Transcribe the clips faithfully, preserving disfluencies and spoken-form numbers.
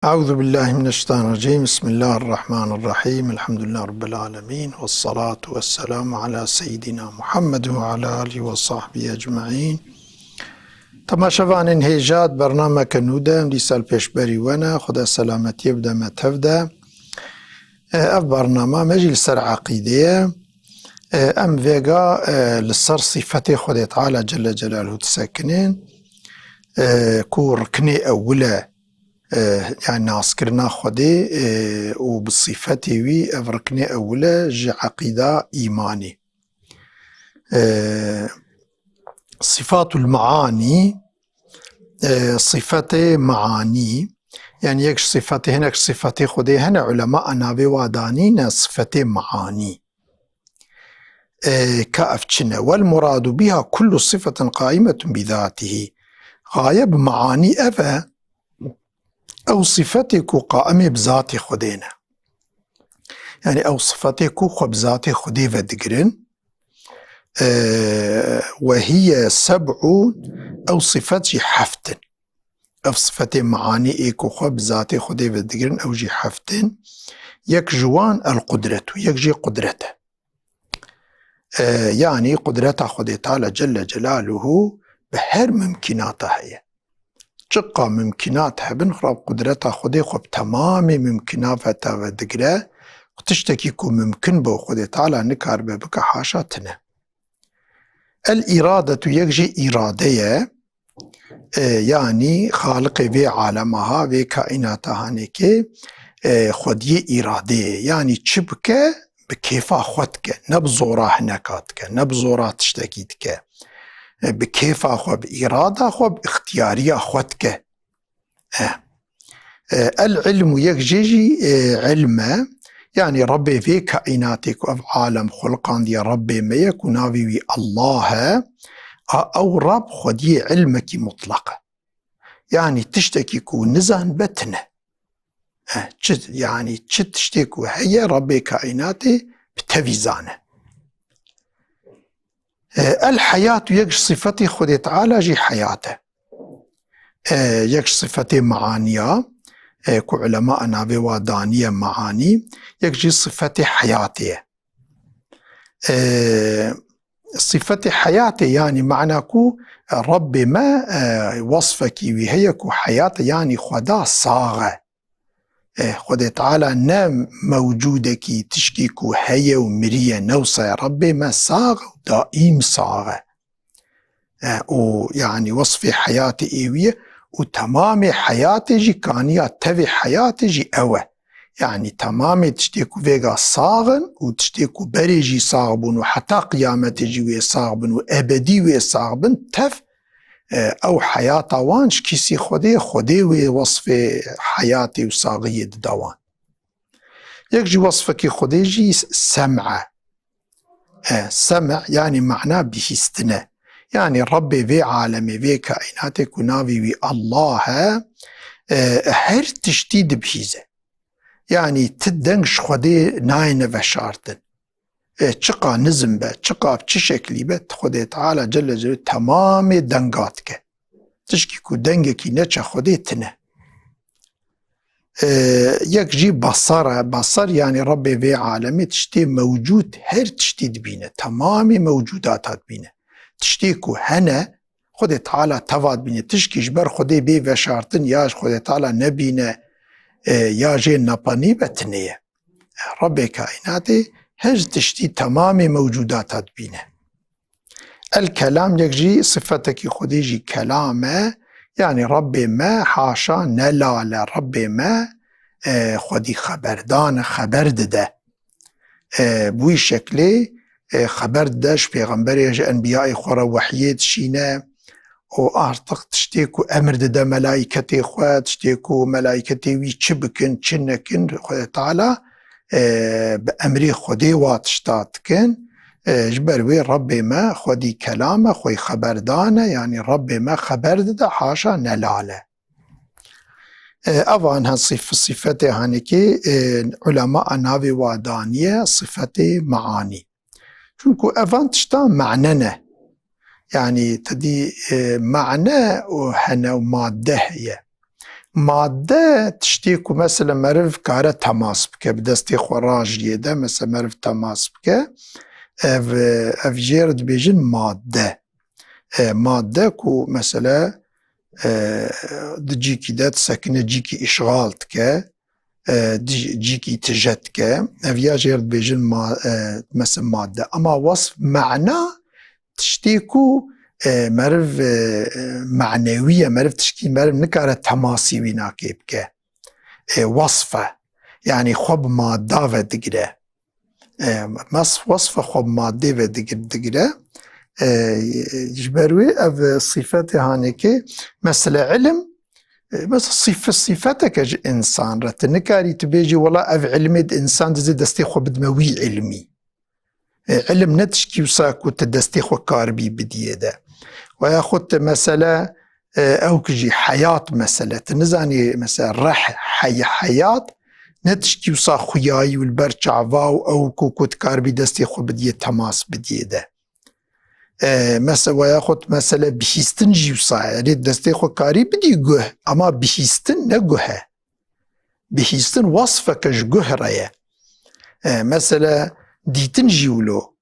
أعوذ بالله من الشيطان الرجيم. بسم الله الرحمن الرحيم. الحمد لله رب العالمين. والصلاة والسلام على سيدنا محمد وعلى آله وصحبه أجمعين. Temaşevanên hêja, di bernameke nû de em dîsa li pêşberî we ne. Xuda selametiyê bide me tev de. E, ev bernama me jî li ser eqîdê ye. E, em vêga, e, li ser sîfetê Xwedê Teala Celle Celaluhu disekinên, e, ku riknê ewil e, e, yani naskirina Xwedê, e, û bi sîfetê wî, ev riknê ewil e ji eqîda îmanî. E, Sifatul maani, e, sîfetê maanî, yani yek ji sîfetê, hinek ji sîfetê Xwedê hene, ulema navê wa danîne sîfetê maanî. E, ka ev çi ne? Wel muradu biha kullu sifatin qaimetun bi zatihi. Gaye bi maanî ev e, ew sifetê ku qaimê bi zatê Xwedê ne. Yani ew sifetê ku xwe bi zatê Xwedê vedigirin. E, ve hiye seb'un, ew sifet jî heft in. Ev sifetê maanî ê ku xwe bi zatê Xwedê vedigirin, ew jî heft in. Yek ji wan el qudretu, yek jî qudret e. E, yani qudreta Xwedê Teala Celle Celaluhu bi her mumkînata heye. Çiqa mumkînat hebin, xwe qudreta Xwedê xwe bi temamê mumkînata ve digire. Tiştekî ku mumkin be û Xwedê Teala nikaribe bike, haşa tine. El îradetu, yek jî îrade ye. E, yanî Xaliqê vê alema ha, vê kaînata hanekê, e, xwediyê îradeyê. Yanî çi bike, bi kêfa xwe dike, ne bi zora hineka dike, ne bi zora tiştekî dike. E, bi kêfa xwe, bi îrada xwe, bi îxtiyariya xwe dike. E. E, el ilmu, yek jê jî, e, ilm e. Yanî Rebbê vê kaînatê ku ev alem xulqandiye, Rebbê me ye ku navê wî Allah e. A, ew Reb xwediyê ilmekî mutlaq e. Yanî tiştekî ku nizanbe tine. E, çi, yanî çi tiştê ku heye, Rebbê kaînatê bi tevî zane. E, el heyat û yek ji sifetê Xwedê Teala jî heyat e. E, yek ji sifetê maaniya, e, ku ulema navê wa daniye maanî, yek jî sifetê heyatê ye. E, sifetê heyatê, yanî mana ku Rebbê me, e, wasfekî wî heye ku heyat e, yanî Xweda sax e. E, Xwedê Teala ne mewcûdekî, tişkî ku heye û miriye, ne wisa ye. Rebbê me sax û daîm sax e. E, û, yanî, wesfê heyatê ê wî ye û temamê heyatê jî kaniya tevê heyatê jî ew e. Yanî, temamê tiştê ku vêga sax in û tiştê ku berê jî sax bûn û heta qiyametê jî wê sax bin û ebedî wê sax bin, tev, e, ew heyata wan ji kîsî Xwedê, Xwedê wê wesfê heyatê û saxiyê dida wan. Yek ji wesfekî Xwedê jî sem' e. E, sem', yanî mana bihîstine. Yanî Rebbê vê alemê, vê kaînatê ku navê wî Allah e, e, her tiştî dibihîze. Yanî ti deng ji Xwedê nayêne veşartin. E, çiqa nizm be, çiqa bi çi şeklî be, Xwedê Teala Celle Celaluhu temamê denga dike. Tişkî ku dengekî neçe Xwedê tine. E, yek jî basar e. Basar, yanî Rebbê vê alemê tiştê mewcûd, her tiştî dibîne. Temamê mewcûdata dibîne. Tiştê ku hene, Xwedê Teala teva dibîne. Tişkî ji ber Xwedê bê veşartin ya ji Xwedê Teala nebîne, e, ya jê nepanî be, tine ye. Rebbê kaînatê her tiştî, temamê mewcûdata dibîne. El kelam, yek jî sifetekî Xwedê jî kelam e. Yanî Rebbê me, haşa, ne lal e. Rebbê me, e, xwedî xeberdan e, xeber dide. E, bi wî şeklê, e, xeber dide ji pêxemberê, ji enbiyayê xwe re wehyê dişîne û artıq tiştê ku emir dide melaîketê xwe, tiştê ku melaîketê wî çi bikin, çi nekin, Xwedê Teala, e, bi emrê Xwedê wa tişta dikin. E, ji ber wê Rebbê me xwedî kelam e, xwedî xeberdan e, yanî Rebbê me xeber dide, haşa ne lal e. E, evan ha sif-, sifetê hanekê, e, ulema navê wa daniye sifetê maanî. Çunku evan tişta mane ne. Yanî ti dî, e, mane û hene û madde heye. Madde tiştê ku mesela meriv kare temas bike, bi destê xwe rajiyê de mesela meriv temas bike, ev, ev jê re dibêjin madde. E, madde ku mesela, e, di cîkî de disekine, cîkî îşxal dike, e, di cîkî tije dike, ev ya jê re dibêjin ma-, e, mesela madde. Ama wasf mana tiştê ku, e, meriv, e, e, manewî ye, meriv tişkî meriv nikare temasî wî nakê bike. E, wasf e. Yanî xwe bi madda ve digire. E, mes-, wasf e xwe bi maddê ve digir-, digire. E, ji ber wê ev sîfetê hanekê, mesela ilim, e, mesela sîf-, sîfeteke ji însan re. Tu nikarî tu bêjî, wela ev ilimê di însan dizê destê xwe bidime wî ilimî. E, ilim ne tişkî wisa ku tu destê xwe karibî bidiyê de. Weya xwe tu mesele, e, ew ku jî heyat mesele. Tu nizanî mesela reh, hey-, heyat ne tişkî wisa xuyayî û li ber çava û ew ku, ku tu karibî destê xwe bidiyê, temas bidiyê de. E, mese-, weya xwe tu mesele bihîstin jî wisa ye. Erê destê xwe karî bidî guh, ama bihîstin ne guh e. Bihîstin wasfeke ji guh re ye. E, mesele dîtin jî wilo.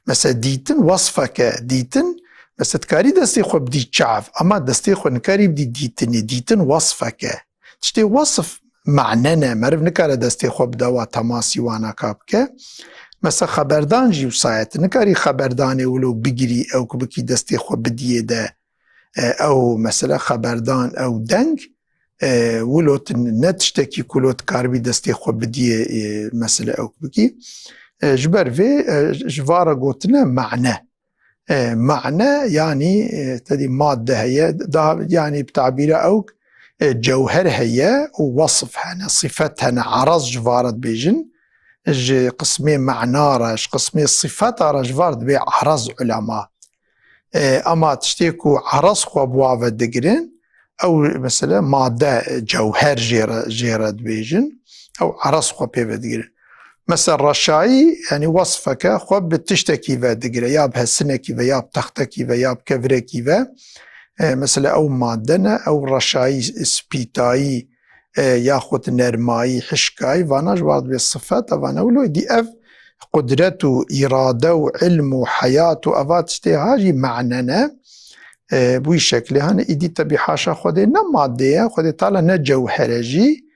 Mesele dîtin wasfeke, dîtin, mesele dikarî destê xwe bidî çav, ama destê xwe nikarî bidî dîtinê. Dîtin wasfeke. Tiştê wasf mane ne, meriv nikare destê xwe bide wa temasî wana ka bike. Mesele xeberdan jî wisa ye, tu nikarî xeberdanê wilo bigirî, ew ku bikî destê xwe bidiyê de, e, ew mesele xeberdan, ew deng, e, wilo tu ne tiştekî ku lo tu karibî destê xwe bidiyê, e, mesele ew bikî. E, ji ber vê, e, ji va re gotine mane. E, mane, yanî, e, tedî madde heye, daha, yanî bi tabîra ew, e, cewher heye û wasf hene, sifet hene, araz ji va re dibêjin. Ji qismê mana re, ji qismê sifeta re ji va re dibê araz ulema. E, ama tiştê ku araz xwe bi wa ve digirin, ew mesele madde, cewher jê re, jê re dibêjin, ew araz xwe pê ve digirin. Mesela reşayî, yanî wasfeke xwe bi tiştekî ve digire, ya bi hesinekî ve, ya bi textekî ve, ya bi kevirekî ve. E, mesela ew madde ne, ew reşayî, spîtayî, e, yaxud nermayî, hişkayî, vana ji wa re dibê sifet, evane wilo dî ev qudret û îrade û ilm û heyat û eva tiştê ha jî mane ne. E, bi wî şeklê hane, îdî tebî haşa Xwedê ne madde ye, Xwedê Teala ne cewher e jî.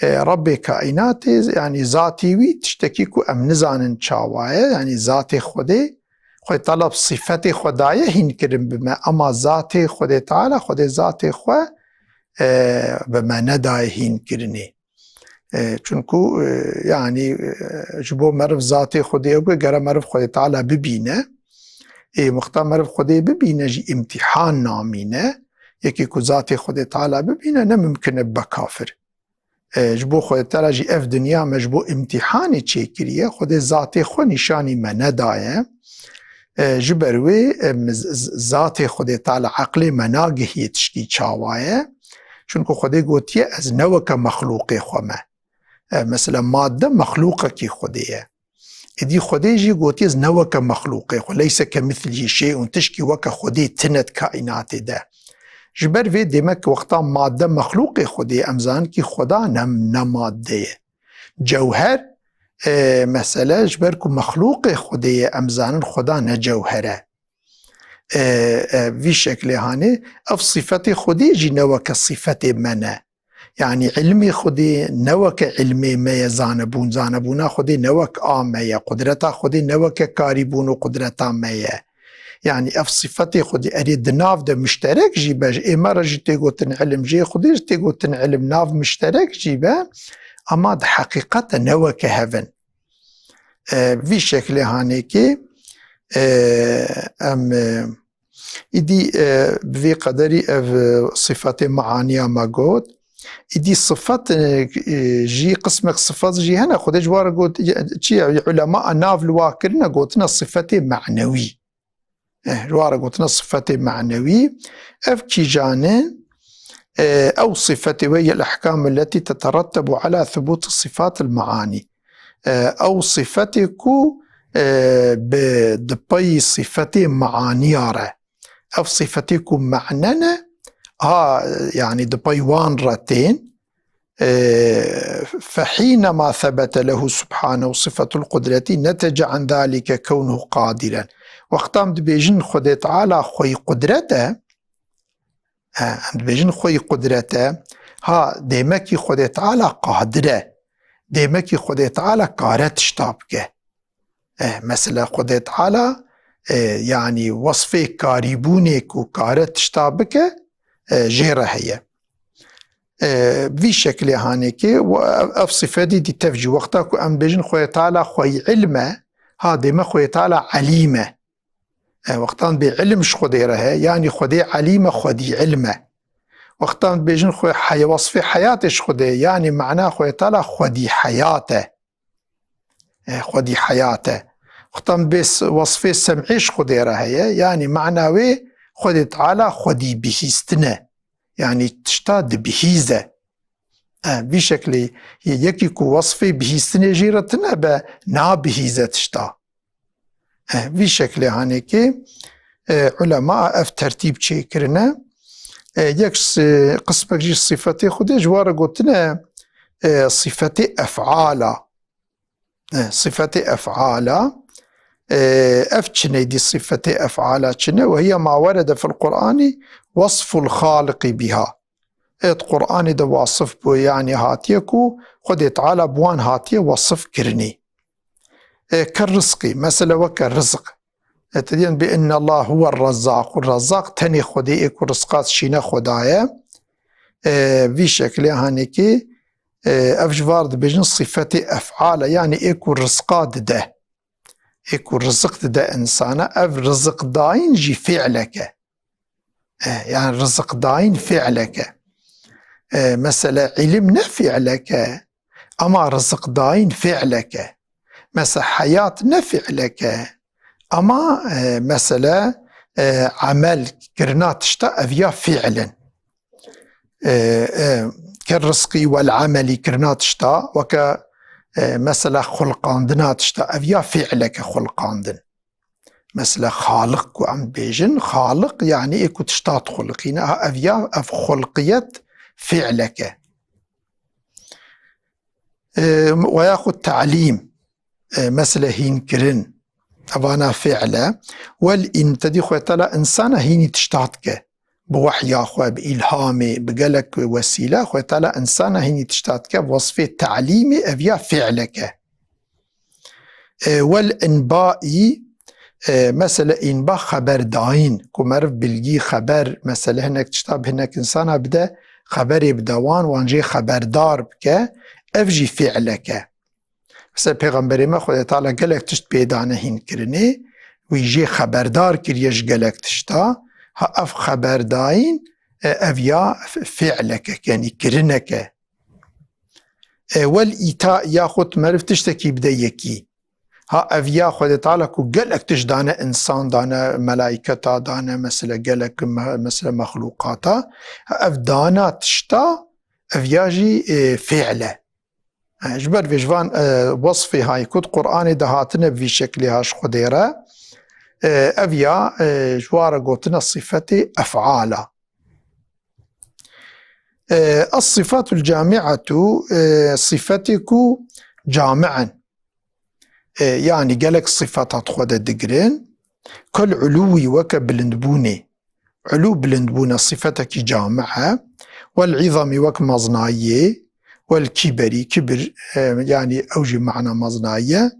E, Rebbê kaînatê, yanî zatî wî tiştekî ku em nizanin çawa ye, yanî zatê Xwedê, Xwedê Teala bi sîfetê xwe daye hîn kirin bi me, ema zatê Xwedê Teala, Xwedê zatê xwe, e, bi me nedaye hîn kirinê. E, çunku, e, yanî, e, ji bo meriv zatê Xwedê ew bike, gere meriv Xwedê Teala bibîne. Ê, wexta meriv Xwedê bibîne jî îmtîhan namîne. Yekê ku zatê Xwedê Teala bibîne, ne mimkin e bibe kafir. E, ji bo Xwedê Teala jî ev dinya me ji bo îmtîhanê çêkiriye. Xwedê zatê xwe nîşanî me nedaye. E, ji ber wê, em z-, z-, zatê Xwedê Teala eqlê me nagihiyê tişkî çawa ye. Çunku Xwedê gotiye, ez ne weke mexlûqê xwe me. E, mesela madde mexlûqekî Xwedê ye. Êdî Xwedê jî gotiye, ez ne weke mexlûqê xwe. Leyse kemithlihi şey'un, tişkî weke Xwedê tine di kaînatê de. Ji ber vê demek wexta madde mexlûqê Xwedê ye, em zanin kî Xweda ne, ne madde ye. Cewher, e, mesele, ji ber ku mexlûqê Xwedê ye, em zanin Xweda ne cewher e. E, e, vî şeklê hanê, ev sîfetê Xwedê jî ne weke sîfetê me ne. Yanî ilmê Xwedê ne weke ilmê me ye, zanebûn, zanebûna Xwedê ne wek a me ye, qudreta Xwedê ne weke karîbûn û qudreta me ye. Yanî ev sîfetê Xwedê erê di nav de muşterek jî be, ji ê me re jî tê gotin ilim, jê Xwedê jî tê gotin ilim, nav muşterek jî be, ama di heqîqet de ne weke hev in. E, vî şeklê hanekê, e, em, e, îdî, e, bi vê qederî ev, e, sifetê maaniya me got. Îdî sifet, e, e, jî qismek sifet jî hene. Xwedê ji wa re got, e, çi ye? Ulema nav li wa kirine, gotine sifetê manewî. Eh, ji wa re gotine sifetê manewî. Ev kîjan in? Eh, ew sifetê, وهي الأحكام التي تترتب على ثبوت صفات المعاني. Eh, ew sifetê ku, eh, bi, di pey sifetê maaniya re. Ev sifetê ku mane ne, ha, yani di pey wan re tên, e, فحينما ثبت له سبحانه صفة القدرة نتج عن ذلك كونه قادرا. Wexta em dibêjin Xwedê Teala xweyî qudret e, e, em dibêjin xweyî qudret e, ha, dêmekî Xwedê Teala qadir e. Dêmekî Xwedê Teala kare tişta bike. E, mesela Xwedê Teala, e, yani wesfê karîbûnê ku kare tişta bike, e, jê re heye. E, vî şeklê hanê ki, we-, ev, ev sifetî dî tev jî. Wexta ku em bêjin Xwedê Teala xweyî ilm e, ha dême Xwedê Teala elîm e. E, wextan bê ilm ji Xwedê re he, yani Xwedê elîm e, xwedî ilm e. Wextan bêjin xwe heye-, wesfê heyatê ji Xwedê, yani mana Xwedê Teala xwedî heyat e. E, xwedî heyat e. Wextan bê s-, wesfê sem'ê ji Xwedê re heye, yani mana wê Xwedê Teala xwedî bihîstin e. Yani tişta dibihîze. E, vî şeklî yê yekî ku wesfê bihîstinê jî re tine be, nabihîze tişta. E, vî şeklê hanê ki, e, ulema ev tertîb çêkirine. E, yek s-, qismek jî sifetê Xwedê ji wa re gotine, e, sifetê ef'ala. E, sifetê ef'ala. E, ev çinê dî sifetê ef'ala çine? Ve hiye ma werede fil Qur'ani wasful xaliqi biha. Êt Qur'anê de wasif bû, yani hatiye ku Xwedê Teala bi wan hatiye wasif kirinî. E, ke rizqî, mesele weke rizq. E, te diyen bi inna Allah huwe rezzaq. Rezzaq tenê Xwedê ê ku rizqa şîne Xweda ye. E, vî şeklê hanê ki, e, ev ji var dibêjin sifetê ef'al e, yani ê ku rizqa dide. Ê ku riziq dide insana, ev riziqdayîn jî fi'lek e. E, yani riziqdayîn fi'lek e. E, mesele îlim ne fi'lek e, ama riziqdayîn fi'lek e. Mesela heyat ne fi'lek e, ama, e, mesele, e, emel kirina tişta ev ya fi'l in. E, e, ke rizqî wel emelî kirina tişta, weke, e, mesela xulqandina tişta, ev ya fi'leke xulqandin. Mesela xaliq ku em bêjin, xaliq yani ê ku tişta dixuliqîne, ha, ev ya, ev xulqiyet fi'leke. E, ve yaxud ta'lîm, e, mesele hînkirin, evana fi'l e. Wel in-, te dî Xwedê Teala insana hînî tişta dike. Bi wehya xwe, bi îlhamê, bi gelek wesîle Xwedê Teala insana hînî tişta dike. Wesfê ta'lîmê ev ya fi'leke. E, wel inbaî, e, mesele înba xeberdayîn, ku meriv bilgî, xeber, mesele hinek tişta bi hinek insana bide, xeberê bide wan, wan jê xeberdar bike, ev jî fi'leke. Mesela Pêxemberê me Xwedê Teala gelek tişt pê dane hînkirinê, wî jê xeberdar kiriye ji gelek tişta, ha ev xeberdayîn, e, ev ya f-, fi'leke, yani kirineke. E, wel îta yaxud meriv tiştekî bide yekî. Ha ev ya Xwedê Teala ku gelek tişt dane, insan dane, melaîketa dane, mesele gelek me-, mesele mexlûqata. Ha ev dana tişta, ev ya jî, e, fi'l e. E, ji ber vê ji van, e, wesfê hay ku di Qur'anê de hatine bi vî şeklê ha ji Xwedê re, e, ev ya, e, ji wa re gotine sifetê ef'ala. E, Es-sifatul cami'atu, e, sifetê ku cami in. E, yani gelek sifeta di xwe de digirin. Kul uluwi weke bilindbûnê. Ulu bilindbûne sifetekî cami e. Wel izami wek meznayiyê. Wel kiberi, kibir, e, yani ew jî mana meznayî ye.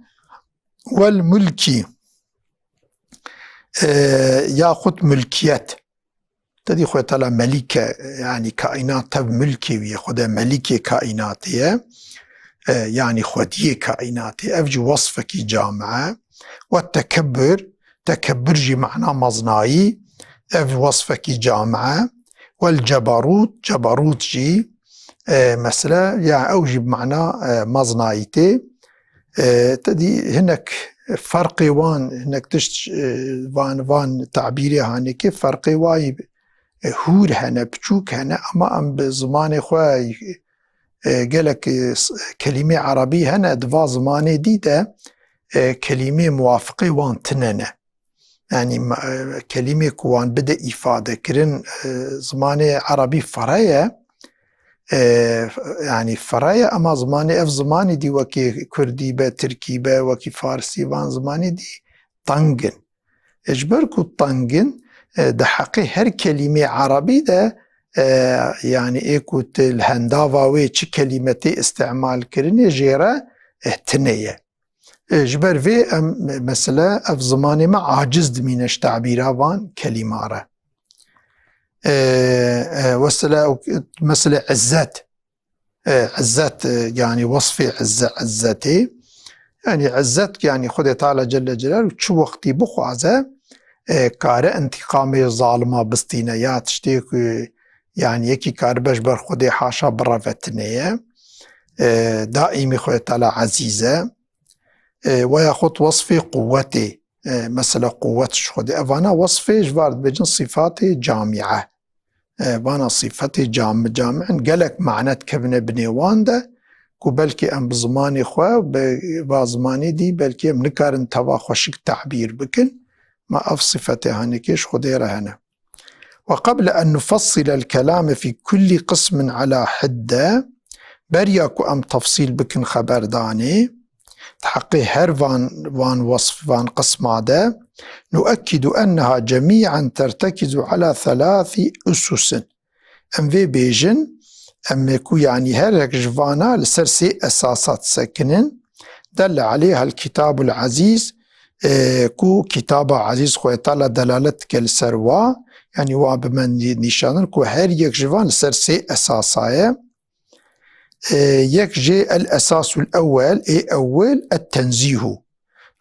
Wel mulkî, e, yaxud mulkiyet. Te dî Xwedê Teala melîk e, yani kaînat tev milkê wî ye, Xwedê melîkê kaînatê ye. E, yani xwediyê kaînatê. Ev jî wesfekî cami e. Ve tekebbur, tekebbur jî mana meznayî, ev wesfekî cami e. Wel cebarût, cebarût jî, e, mesele, ya ew jî bi mana, e, meznayî tê. E, te dî hinek ferqê wan, hinek tişt, e, van, van tabîrê hanekê ferqê wayî, e, hûr hene, piçûk hene, ama em bi zimanê xwe, e, gelek, e, s-, kelîmê erebî hene, di va zimanê dî de, e, kelîmê muwafiqê wan tine ne. Yanî ma-, e, kelîmê ku wan bide îfade kirin, e, zimanê erebî fere ye. E, yanî fere ye, ema zimanê ev zimanê dî wekî kurdî be, tirkî be, wekî farsî van zimanê dî teng in. E, ji ber ku teng in, e, di heqê her kelîmê erebî de, e, yanî ê ku tu li hendava wê çi kelîme tê îstemal kirinê jê re, e, tune ye. E, ji ber vê em, mesela ev zimanê me aciz dimîne ji tabîra van kelîma re. E, e, wesele, mesela izzet. E, izzet, e, yanî wesfê izze-, izzetê. Yanî izzet, yanî Xwedê Teala Celle Celaluhu çi wextî bixwaze, e, kare întîqamê zalima bistîne ya tiştê ku, yanî yekî karibe ji ber Xwedê haşa bireve tune ye. E, daîmî Xwedê Teala ezîz e. E, we yaxud wesfê quwetê. E, mesela quwet ji Xwedê. Evana wesfê ji var dibêjin sîfatê camîe. E, vana sîfetê cam-, camî in. Gelek mane dikevine binê wan de, ku belkî em bi zimanê xwe, bi va zimanê dî, belkî em nikarin teva xweşik tabîr bikin. Ma ev sîfetê hanekê ji Xwedê re hene. وقبل أن نفصل الكلام في كل قسم على حدة، beriya ku em tefsîl bikin xeberdanê, di heqê her van, van wesf, van qisma de, نؤكد أنها جميعا ترتكز على ثلاث أسس. Em vê bêjin, em ê ku yanî her yek ji vana li ser sê esasa disekinin, دل عليها الكتاب العزيز, e, ku kitaba ezîz Xwedê Teala delalet dike li ser wa, yanî wa bi me nî-, nîşanin ku her yek ji van li ser sê esasa ye. E, yek jê الأساس الأول, ê ewil, التنزيه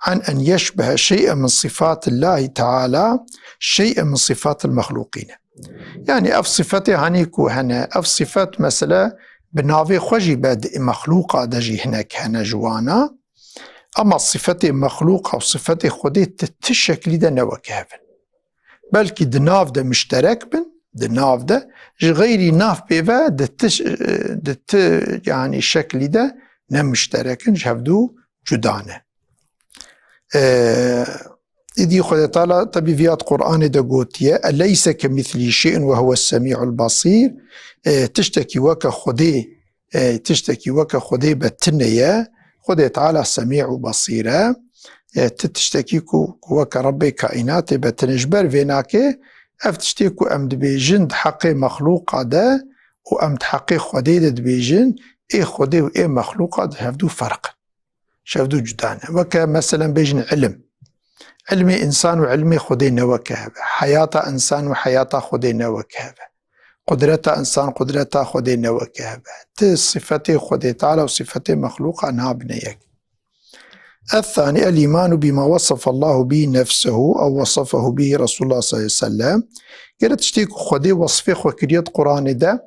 عن أن يشبه شيئا من صفات الله تعالى شيئا من صفات المخلوقين. Yanî ev sifetê hanî ku hene, ev sifet mesela bi navê xwe jî be di mexlûqa de jî hinek hene ji wana. Ema sifetê mexlûqa û sifetê Xwedê ti, ti şeklî de ne weke hev in. Belkî di nav de muşterek bin, di nav de, ji xeyrî nav pê ve di ti, di ti, yanî şeklî de ne muşterek in, ji hevdû cuda ne. E, îdî Xwedê Teala tebî viya di Qur'anê de gotiye, "Eleyse kemîslihî şey'un ve huwes semî'ul basîr." E, tiştekî weke Xwedê, e, tiştekî weke Xwedê be tune ye. Xwedê Teala semî û basîr e. E, ti tiştekî ku, ku weke Rebbê kaînatê be tune. Ji ber vê nake, ev tiştê ku em dibêjin di heqê mexlûqa de û em di heqê Xwedê de dibêjin, ê Xwedê û ê mexlûqa di hevdû ferq in. Ji hevdû cuda ne. Weke meselen bêjin ilim. Ilmê însan û ilmê Xwedê ne weke hev e. Heyata însan û heyata Xwedê ne weke hev e. Qudreta însan, qudreta Xwedê ne weke hev e. Ti sifetê Xwedê Teala û sifetê mexlûqa nabine yek. الثاني الإيمان بما وصف الله به نفسه أو وصفه به رسول الله صلى الله عليه وسلم. Gere tiştê ku Xwedê wesfê xwe kiriye di Qur'anê de,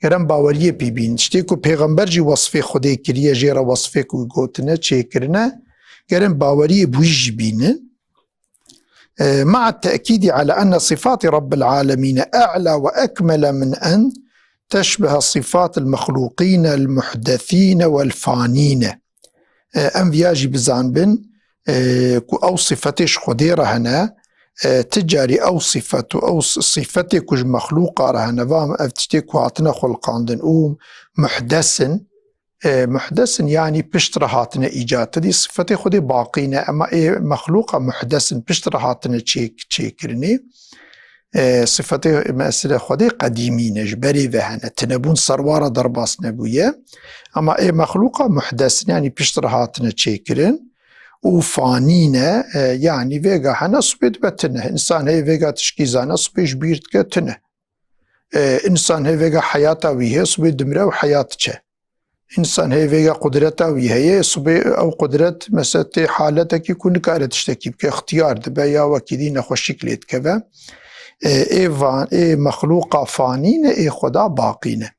gere em baweriyê pê bînin. Tiştê ku Pêxember jî wesfê Xwedê kiriye, jê re wesfê ku gotine, çêkirine, gere em baweriyê bi wî jî bînin. E, مع التأكيد على أن صفات رب العالمين أعلى وأكمل من أن تشبه صفات المخلوقين المحدثين والفانين. E, em viya jî bizanbin, e, ku ew sifetê ji Xwedê re hene, e, ti carî ew sifet û ew s-, sifetê ku ji mexlûqa re hene, va ev tiştê ku hatine xulqandin û muhdes in, e, muhdes in, yanî pişt re hatine îcad. Ti dî sifetê Xwedê baqî ne, ema ê mexlûqa muhdes in, pişt re hatine çê-, çêkirinê. E, sifetê mesela Xwedê qedîmî ne, ji berê ve hene. Tinebûn ser wa re derbas nebûye. Ema ê mexlûqa muhdes in, yanî pişt re hatine çêkirin. Û fanî ne, e, yanî vêga hene, sibê dibe tune. Însan heye vêga tişkî zane, sibê ji bîr dike tune. E, însan heye vêga heyata wî heye, sibê dimire û heyat diçe. Însan heye vêga qudreta wî heye, sibê ew qudret mesela tê haletekî ku nikare tiştekî bike, ixtiyar dibe ya wekî dî nexweşîk lê dikeve. E, ê van, ê mexlûqa fanî ne, ê Xweda baqî ne.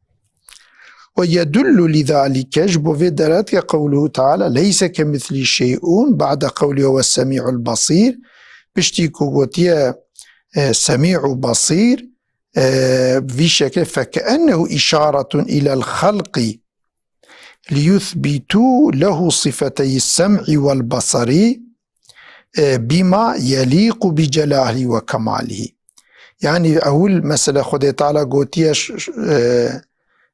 ويدل لذلك, ji bo vê delalet ke قوله تعالى ليس كمثله شيء بعد قوله هو السميع البصير, piştî ku gotiye, e, semî û basîr, e, vî şekê فكأنه إشارة إلى الخلق ليثبتوا له صفتي السمع والبصر, e, bima yelîqu bi celalî ve kemalî. Yanî ewil mesele Xwedê Teala gotiye ş-, ş-, e,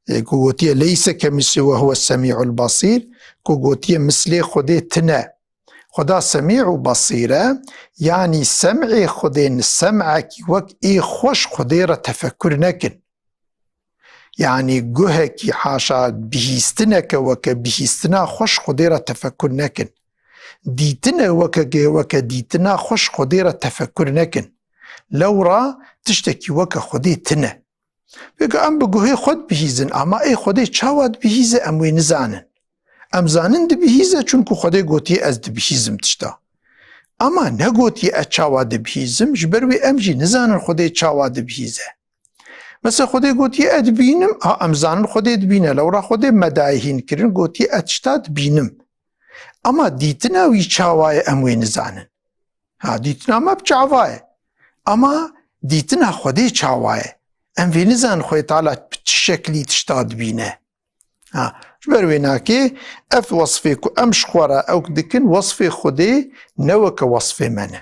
e, ku gotiye leyse kemisli ve huve semî'ul basîr, ku gotiye mislê Xwedê tine. Xweda semî û basîr e, yanî sem'ê Xwedê, sem'ekî wek ê xweş Xwedê re tefekur nekin. Yanî guhekî haşa bihîstineke weke bihîstina xweş Xwedê re tefekur nekin. Dîtine weke ge-, weke dîtina xweş Xwedê re tefekur nekin. Lewra tiştekî weke Xwedê tine. Vêga em bi guhê xwe dibihîzin, ama ê Xwedê çawa dibihîze em wê nizanin. Em zanin dibihîze, çunku Xwedê gotiye ez dibihîzim tişta. Ama negotiye ez çawa dibihîzim, ji ber wê em jî nizanin Xwedê çawa dibihîze. Mesela Xwedê gotiye ez dibînim, ha em zanin Xwedê dibîne, lewra Xwedê me daye hîn kirin, gotiye ez tişta dibînim. Ama dîtina wî çawa ye em wê nizanin. Ha, dîtina me bi çava ye. Ama dîtina Xwedê çawa ye? Em vê nizanin Xwedê Teala bi çi şeklî tişta dibîne. Ha, ji ber wê nakê ev wesfê ku em ji xwe re ew dikin, wesfê Xwedê ne weke wesfê me ne.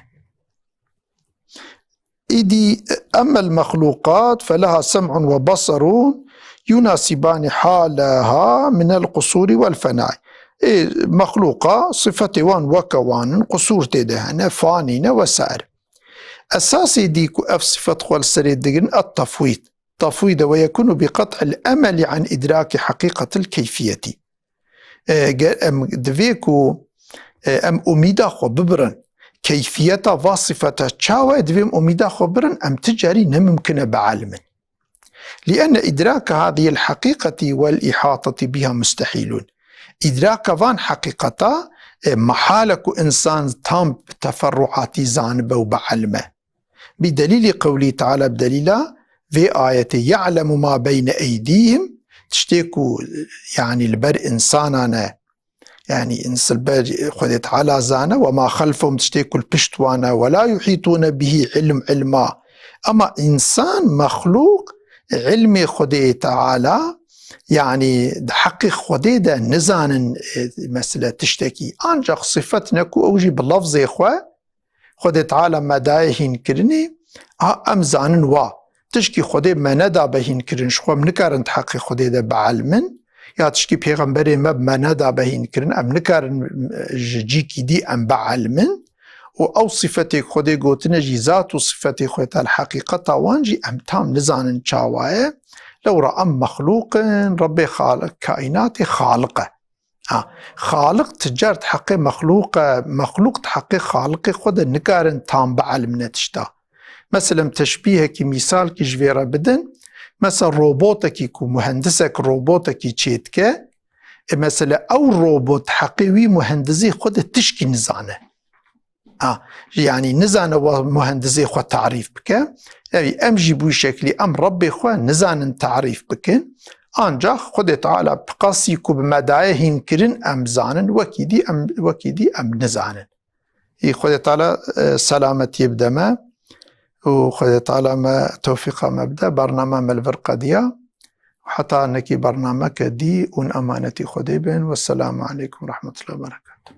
Îdî emmel mexluqat feleha sem'un ve basarun yunasibani haleha minel qusuri vel fenai. Ê mexluqa sifetê wan weke wan in, qusur tê de hene, fanî ne vesaire. Esasê dî ku ev sifet xwe li serê digirin et tefwîd. Tefwîd e ve yekunu bi qet'il emeli an idraki heqîqetil keyfiyetî. E, ge-, em divê ku, e, em umîda xwe bibirin. Keyfiyeta va sifete çawa ye, divê em umîda xwe birin, em ti carî ne mimkin e bielimin. Lienne idrake hadihil heqîqetî wel îhatetî biha mustehîlun. Îdraka van heqîqeta, e, mehal e ku însan tam bi teferruatî zanibe û bielime. Bi delîlî qewlî Teala, bi delîla vê ayetê, "Ya'lemu ma beyne eydîhim", tiştê ku, yanî li ber însanan e, yanî îns-, li ber Xwedê Teala zane, "Ve ma xelfehum", tiştê ku li pişt wan e, "Ve la yuhîtûne bihî ilm ilma." Ama însan, mexlûq, ilmê Xwedê Teala, yanî di heqê Xwedê de nizanin, e, mesele tiştekî. Ancaq sifet ne ku ew jî bi lafzê xwe, Xwedê Teala me daye hînkirinê, a, em zanin wa. Tişkî Xwedê me nedabe hînkirin, ji xwe em nikarin di heqê Xwedê de bielmin, ya tişkî pêxemberê me bi me nedabe hînkirin, em nikarin, e, ji cîkî dî em bielmin. Û ew sifetê ku Xwedê gotine jî zat û sifetê Xwedê Teala, heqîqeta wan jî em tam nizanin çawa ye. Lewra em mexlûq in, Rebbê Xaliq, kaînatê Xaliq e. Ha, Xaliq ti car di heqê mexlûq e, mexlûq di heqê Xaliqê xwe de nikarin tam bielmine tişta. Mesela, em teşbîhekî, mîsalkî ji vê re bidin. Mesela, robotekî ku muhendisek robotekî çêdike, e, mesela, ew robot di heqê wî muhendizê xwe de tişkî nizane. Ha, yanî nizane wa muhendizê xwe tarîf bike. Evî em jî bi wî şeklî em Rebbê xwe nizanin tarîf bikin. Ancaq Xwedê Teala bi qasî ku bi me daye hînkirin em zanin, wekî dî em, wekî dî em nizanin. Î Xwedê Teala, e, selametiyê bide me û Xwedê Teala me tewfîqa me bide. Bername me li vir qediya. Heta nekî bernameke dî hûn emanetî Xwedê bin. Wesselamu aleykum ve rahmetullahi ve berekatuhu.